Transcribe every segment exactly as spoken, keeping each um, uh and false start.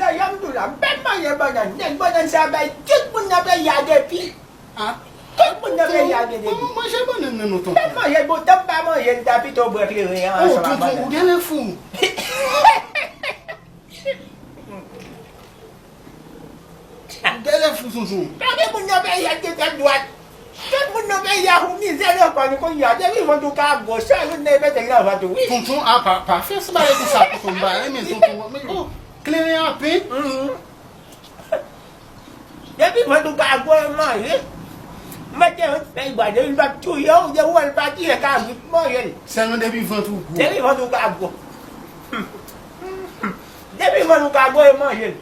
Sa, jan m di w la, m p ap manje bannann. Nèg bannann sa bay tout moun nan peyi a depi. Ah. Tout moun nan peyi a gen depi. Mwen manje bannann nan non, tonton. M p ap manje, bon, tan m pa manje l, ta pito bwè kleren an ansanm ak bannann. Oh, tonton, ou genlè fou. Ou genlè fou, tonton. Gade moun nan peyi a gen tèt dwat. Tout moun nan peyi a fou mizè nan kò nou kounye a. Depi vant ou ka gwo, sa youn nan mete l nan vant ou, wi. Tonton, a pa, pa fè sa bagay konsa, tonton, m pa renmen, tonton. Men, oh, kleren an pen. Mhm. Depi vant ou ka gwo, manje. Mete yon fèy bwa, depi l p ap touye w, depi w wè l pa touye kabrit, manje l. Sèlman depi vant ou gwo. Depi vant ou ka gwo. Depi vant ou ka gwo, e manje l.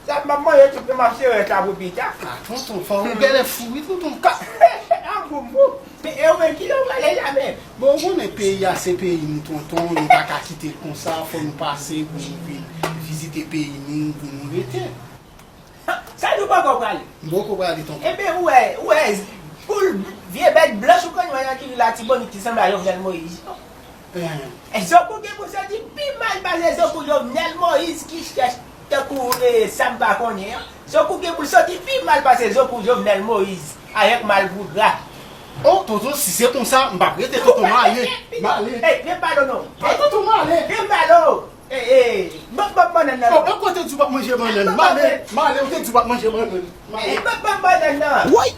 Sa m ap manje tout, m ap sere sa pou pita. Ah, tonton, fò ou genlè fou, wi, tonton. Ka, an fou, m fou. Men, e ou menm, kilè ou prale la menm? Bon, ou konnen peyi a se peyi nou, tonton, nou pa ka kite l konsa, fò nou pase pou nou vin vizite peyi nou, pou nou rete. Sa nou poko prale? M poko prale, tonton. Ebyen, ou wè, ou wè, poul vye bèt blanch ou konn wè nan ki Latibonit ki sanble a Jovenel Moïse yo. Eh. E Zokou gen pou soti pi mal pase Zokou Jovenel Moïse ki chèch tankou, eh, sa m pa konnen an. Zokou gen pou soti pi mal pase Zokou Jovenel Moïse avèk malpougra. Oh, tonton, si se konsa, m p ap rete, tonton, m ale. M ale. Ey, men pale non. Ah, tonton, m ale. Men pale. Ey, ey, ban, ban, bannann nan. Oh, ban kote di w p ap manje bannann. M ale, m ale, ou te di w p ap manje bannann. Ey, ban, ban, bannann nan. Woy!